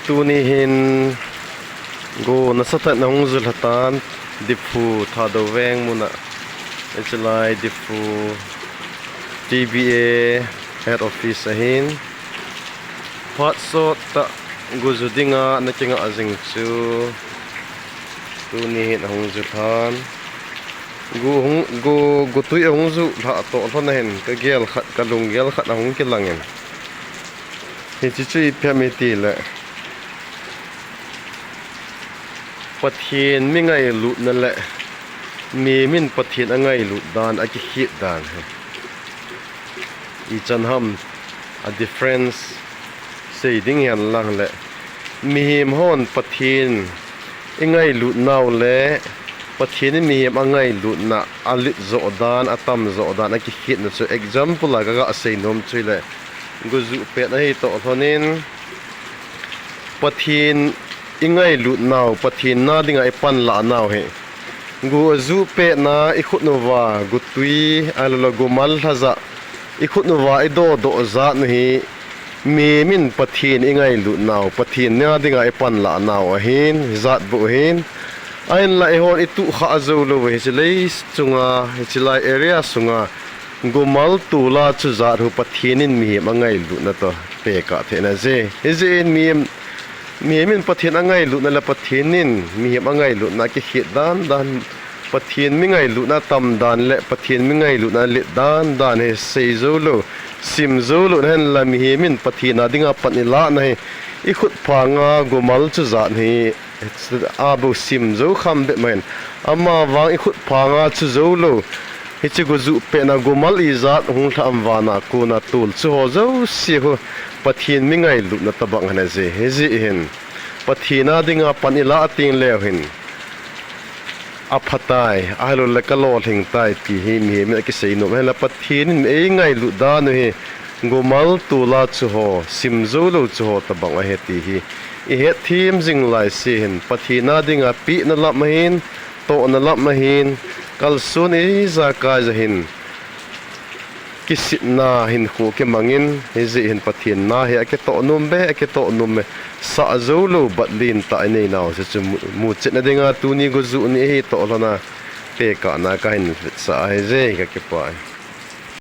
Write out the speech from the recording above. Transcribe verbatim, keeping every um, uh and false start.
Tuni hin go nasatah in ahung ju lhatan, Diphu Thadou Veng muna. Hichelai Diphu T B A head office ahin. Phat sot tah go ju dinga ana kingah jing chu tuni hin ahung ju lhan. Go hung, go, go tui ahung ju lha toh lhon ahin, ka gel khat, ka lunggel khat ahung kilangin. Hiche chu ipi ham itile, Pathen mi ngailutna le mihem in Pathen angailut dan, akikhet dan hi ichan ham, a difference sei ding hen lang le, mihem hon Pathen i ngailut nau le Pathen in mihem angailutna alet joh dan, atam joh dan, akikhetna chu example a kaga sei nom chu hile, go ju pet ahi toh lhonin, Pathen i ngailut nau, Pathen na dinga i panlah nau hi, go ju petna i khut uva go tui, ahilou le go mal lhajah i khut uva i dodoh jat u hi, mihem in Pathen i ngailut nau, Pathen na dinga i panlah nau ahin, hijat bou ahin. Ahinla eihon i tuhkhah joulou hiche lei chunga, hichelai area sunga go mal tola chu jat u Pathen in mihem angailutna toh pekah theina je. Hijeh in mihem, mihem in Pathen angailutna le Pathen in mihem angailutna akikhet dan dan, Pathen mi ngailutna tam dan le Pathen mi ngailutna let dan dan hi sei joulou, sim joulou nahin la, mihem in Pathen a dinga pan ilahna hi i khut phanga go mal chu jat hi abou sim jou kham bep mahin, amavang i khut phanga chu joulou, hiche go ju petna go mal ijat hung lhah am vana kona tol chu ho jouse hi Pathen mi ngailutna tobang ahi je. Hijeh hin Pathen a dinga pan ilah teng leu hin aphatai, ahilou le kalolhing tai ti hi mihem in akisei nom ahinla, Pathen in mi eingailut dan u hi go mal tola chu ho, sim joulou chu ho tobang ahi ti hi i hetthem jing laise hin, Pathen a dinga pehna lam ahin, tohna lam ahin, kalson ijakai ja hin kisihna hinkho kimangin, hijeh hin Pathen na hi akitoh nom be, akitoh nom be, sah joulou bat lentah inei nau chu mu, muchetna dinga tuni go ju ni ahi toh lhona pekahna kahin vetsah ahi je, kakipah e.